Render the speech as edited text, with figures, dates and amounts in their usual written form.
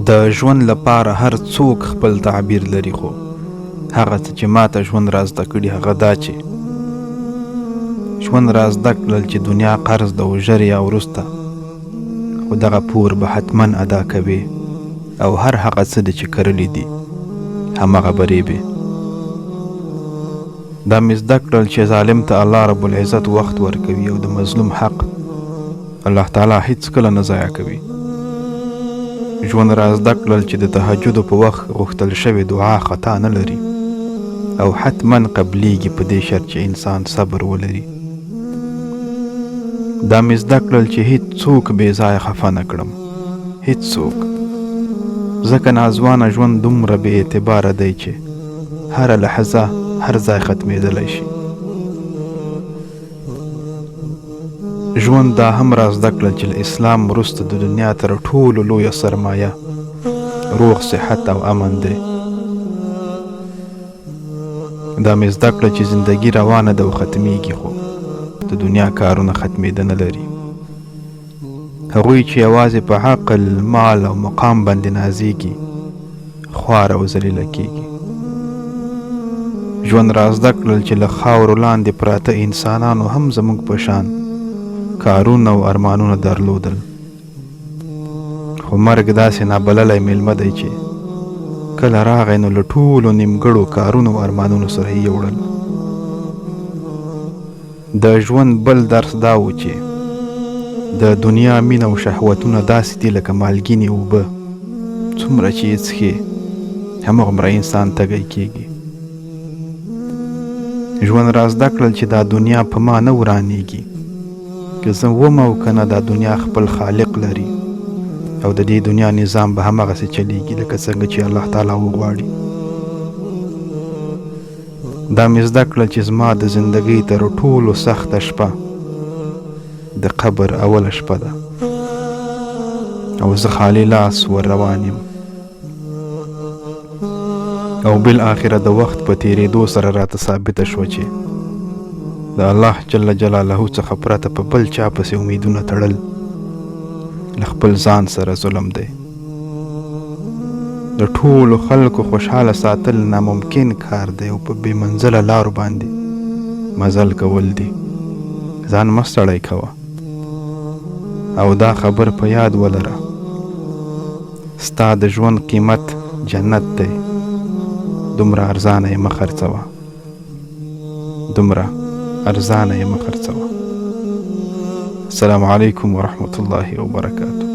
د ژوند لپاره هر څوک خپل تعبیر لري، خو هغه څه چې ماته ژوند را زده کړي هغه دا چې ژوند را زده کړل چې دنیا قرض ده او ژر یا وروسته خو دغه پور به حتما ادا کوې او هر هغه څه دې چې کرلي دي همغه به ریبې. دا مې زده کړل چې ظالم ته الله رب العزت وخت ورکوي او د مظلوم حق الله تعالی هیڅکله نه ضایع کوي. ژوند را زده کړل چې د تهجدو په وخت غوښتل شوې دعا خطا نه لري او حتما قبلیږي، په دې شرط چې انسان صبر ولري. دا مې زده کړل چې هیڅ څوک بې ځایه خفه نه کړم، هیڅ څوک، ځکه ناځوانه ژوند دومره بې اعتباره دی چې هره لحظه هر ځای ختمېدلی شي. ژوند دا هم را زده کړل چې له اسلام وروسته د دنیا تر ټولو لویه سرمایه روغ صحت او امن دی. دا مې زده کړه چې زندگی روانه ده او ختمیږي، خو د دنیا کارونه ختمېده نه لري. هغوی چې یوازې په عقل، مال او مقام باندې نازیږي خوار او ذلیله کیږي. ژوند را زده کړل چې له خاورو لاندې پراته انسانانو هم زموږ په شان کارونه او ارمانونه درلودل، خو مرګ داسې نابللی میلمه دی چې کله راغی نو له ټولو نیمګړو کارونو او ارمانونو سره یې یوړل. د ژوند بل درس دا و چې د دنیا مینه او شهوتونه داسې دي لکه مالګینې اوبه، څومره چې یې څښې همغومره انسان تږی کیږي. ژوند را زده کړل چې دا دنیا په ما نه ورانیږي، که زه وم او که نه دا دنیا خپل خالق لري او د دې دنیا نظام به همغسې چلیږي لکه څنګه چې الله تعالی وغواړي. دا مې زده کړل چې زما د زندګۍ تر ټولو سخته شپه د قبر اوله شپه ده او زه خالي لاس ور روان یم او بالآخره د وخت په تیریدو سره راته ثابته شوه چې د الله جل جلاله څخه پرته په بل چا پسې امیدونه تړل له خپل ځان سره ظلم دی. د ټولو خلکو خوشحاله ساتل ناممکن کار دی او په بې منزله لارو باندې مزل کول دي. ځان مه ستړی کوه او دا خبر په یاد ولره، ستا د ژوند قیمت جنت دی، دومره ارزانه یې مه خرڅوه، دومره ارزانه یې مه خرڅوه. السلام علیکم ورحمة الله وبرکاته.